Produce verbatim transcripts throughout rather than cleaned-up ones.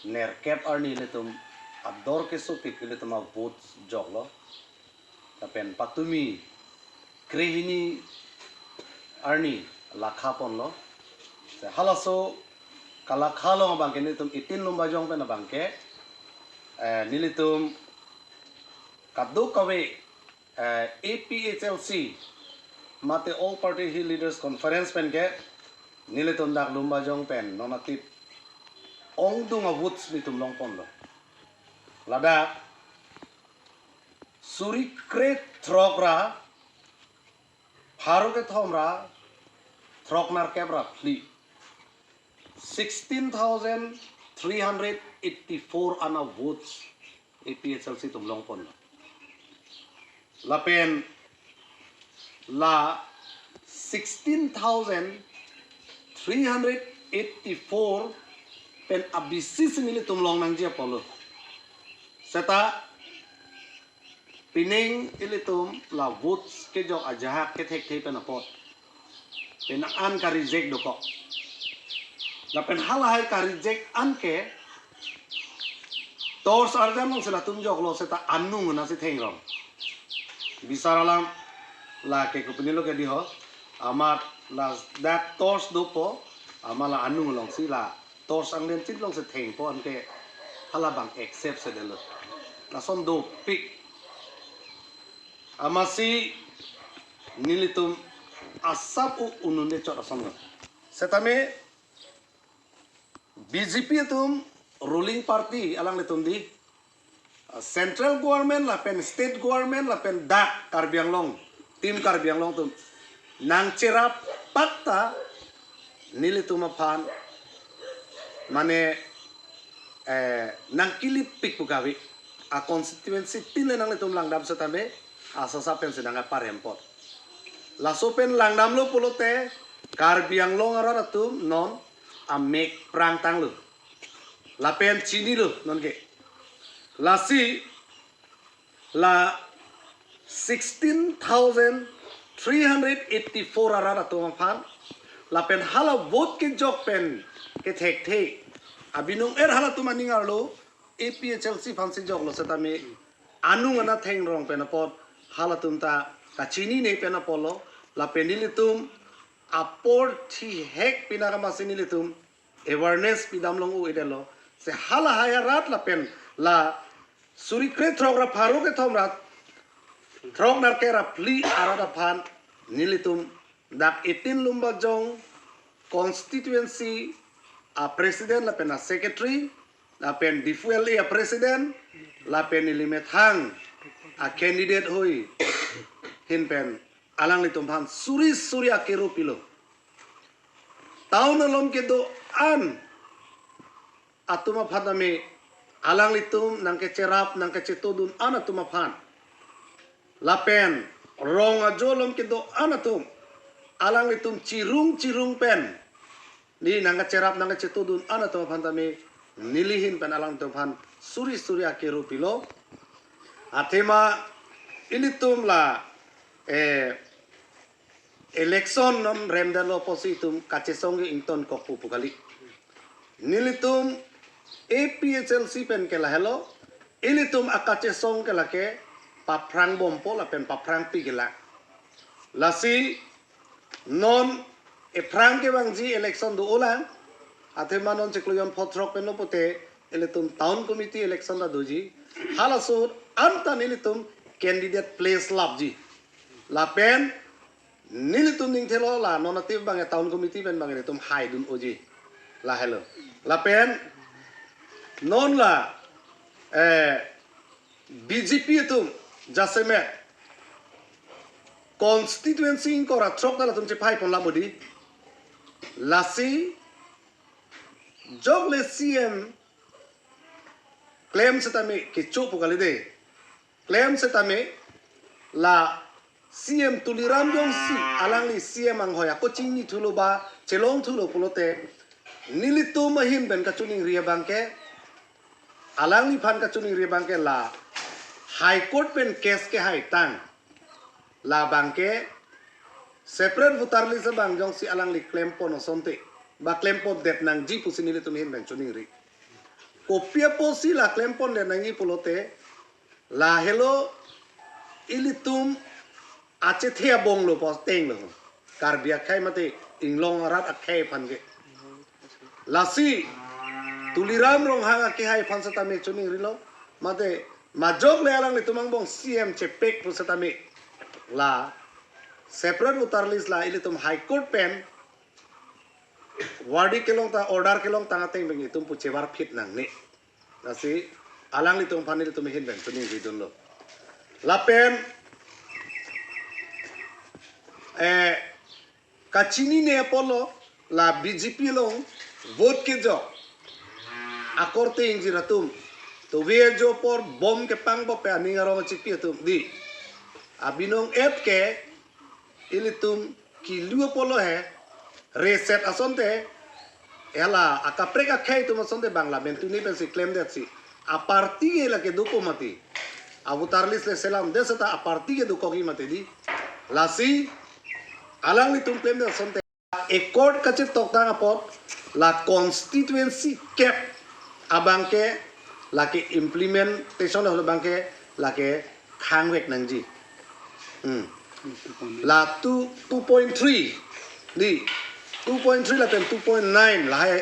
nerkep arni ilitum ador kesotip ilitum avote joklo. Lapen patumi krehini arni lakha ponlo. Se halaso kalakha along abangke nelitum eighteen Lumbajong pen abangke, eh, nelitum kadokave, eh, A P H L C mate All Party Hill Leaders Conference penke nelitum dak Lumbajong pen non atip ongdung avotes nelitum longponlo. Ladak suri krethrok ra pharo kethom ra throk nerkep ra phli, sixteen thousand three hundred eighty-four an avotes A P H L C atum longponlo. Lapen la sixteen thousand three hundred eighty-four pen abisi si nelitum long nangji apotlo. Seta pining ilitum la votes kejok ajahak kethekthe pen apot penang an ka-reject dokok. Lapen halahai ka-reject anke torch arjan along si latum joklo seta anung nasi thengrong. Bisar alam lake kopinilo ke diho, amat ladak torch dopo, amat la anung along si la torch angdeng chit along si thengpo anke halabang accept sedetlo. Lason dopik. Amatsi nelitum asap u ununde chot asonlo. Setame B J P atum ruling party alanglitum di, ah, central government lapen state government lapen dak Karbi Anglong, Team Karbi Anglong atum nangcherap pakta nelitum aphan mane, eh, nangkilipik pu kave. A constituency tin le nanglitum langdam setame asap pen si nangparempot. Laso pen langdamlo pulote Karbi Anglong arat atum non amek prangtanglo. Lapen chinilo nonke. Lasi la sixteen thousand three hundred eighty-four arat atum aphan lapen hala vote kejok pen kethekthe abinong er halatum aning arlo A P H L C aphansi joklo setame anung ana thengrong pen apot halatum ta kachinine pen apotlo. Lapen nelitum apor thihek pina kamasi nelitum awareness pidam long u-edetlo. Se halahai arat lapen la suri krethrok ra pharo kethom ra throk nerkep ra phli arat aphan nelitum dak eighteen Lumbajong constituency a president lapen a secretary lapen D F L A a president lapen neli methang a candidate hoi ahin pen alanglitum aphan suri suri akero pilo. Town along kedo-an atum aphan tame alanglitum nangkecherap nangkechetodun an atum aphan lapen rong ajo along kedo-an atum alanglitum chirung chirung pen neli nangkecherap nangkechetodun an atum aphan tame neli ahin pen alanglitum aphan suri suri akero pilo. Athema ilitum la, eh, election non remdetlo pusi itum kachesong ke ingtonkok pu pu kali. Nelitum A P H L C pen ke lahelo, ilitum akachesong ke lake paphrang bompo lapen paphrangpi ke la. Lasi non ephrang kevangji election do-olang, athema non chiklo jon phongo throk penlo pote ilitum town committee election ta doji. Halaso ahut anta nelitum candidate place lapji. Lapen nelitum ningthelo la non atip abang town committee pen abang nelitum haidun unji. Lahelo. Lapen non la, eh, B J P atum jasemet constituency ingkoi ra throk ta latum chephai pon lap odi. Lasi jokle C M klem setame kecho pu kali de. Klem setame la C M Tuliram Jongsi alangli C M anghoi ako chingnithulo ba chelongthulo pulote nelitum ahin pen kachiningri abang ke alangliphan kachiningri abang ke la High Court pen case kehaitang labang ke separate voter list abang jongsi alangli klempon asonte ba klempondet nangji pusi nelitum ahin pen chiningri. Kopi apotsi la klempon le nangji pulote, lahelo ilitum achethe abong lo pos teng lo. Karbi akhei mate inglong arat akhei aphan ke. Lasi Tuliram Ronghang akehai aphan setame chuning rilo. Mate majok le alanglitum angbong C M chepek pu setame la separate voter list la ilitum High Court pen verdict kelong ta order kelong tang ateng pen itum pu chevar phit nangne. Lasi alanglitum aphan ilitum ahin pen chuning ridunlo. Lapen eh kachinine apotlo la B J P along vote kejok akorte ingjir atum, to ve jo apor bom kepang bom pen aning arong achipi atum di abinong et ke ilitum kilu apotlo he reset asonte, hala akaprek akhei atum asonte bang la mentuni pensi klemdetsi aparty ke lake dokok mati. Avoter list le selamdet seta aparty ke dokokji mati di. Lasi alanglitum klemdet asonte accord kachetok tang apot la constituency kep abang ke lake implementation lo abang ke lake khangvek nangji. Hmm. La two, two point three di, two point three lapen two point nine lahai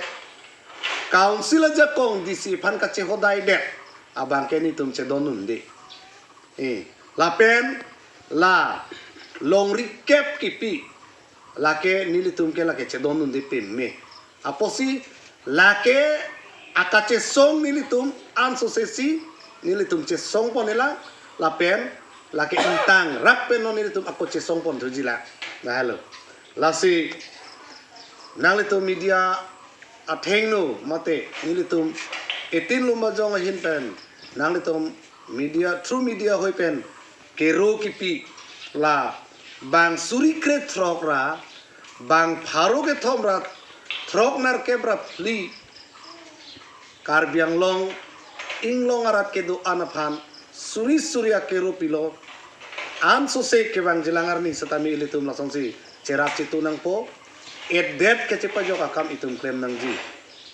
council ajakong D C aphan kachehodaidet abang ke nelitum chedondun di. Eh, lapen la longri kep kipi lake nelitum ke lake chedondun di peme. Apotsi lake akachesong nelitum ansose si nelitum chesongpon elang lapen lake ingtangrak pen non nelitum ako chesongpon thuji la. Lahelo. Lasi nanglitum media athengno mate nelitum eighteen Lumbajong ahin pen nanglitum media, through media ahoi pen kero kipi la bang suri krethrok ra bang pharo kethom ra throk nerkep ra phli Karbi Anglong inglong arat kedo-an aphan suri suri akero pilo. Ansose kevangjilang arni setame ilitum lasonsi cherap chitu nangpo. Edet kechepajok akam itum klem nangji.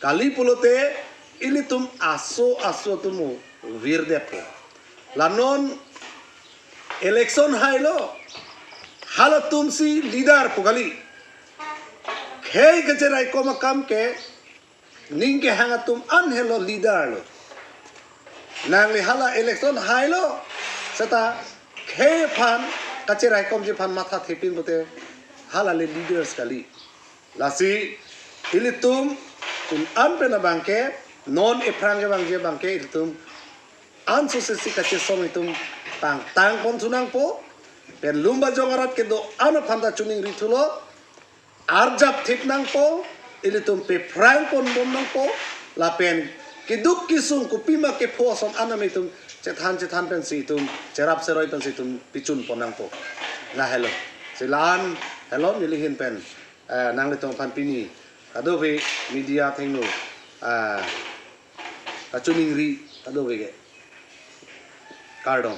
Kali pulote ilitum aso aso atum virdet po. La non election hailo, halatumsi leader pu kali. Khei kacheraikom akam ke ning kehang atum an helo leader lo. Nangli hala election hailo seta khei aphan kacheraikomji aphan matha thepin pote hala le leaders kali. Lasi ilitum un-an pen abang ke non ephrang kevangji abang ke ilitum ansose si kachesong itum tang tangpon thu nangpo. Pen Lumbajong arat kedo-an aphan ta chuning rithulo. Arjap thip nangpo, ilitum pephrang ponbom nangpo, lapen keduk kesung kopima kepho ason anam itum chethan chethan pensi itum cherap cheroi pensi itum pichunpon nangpo. Lahelo. Si la-an helo neli ahin pen eh, nanglitum aphan pini kadokave media athengno eh, kachiningri kadokave ke. Kardom.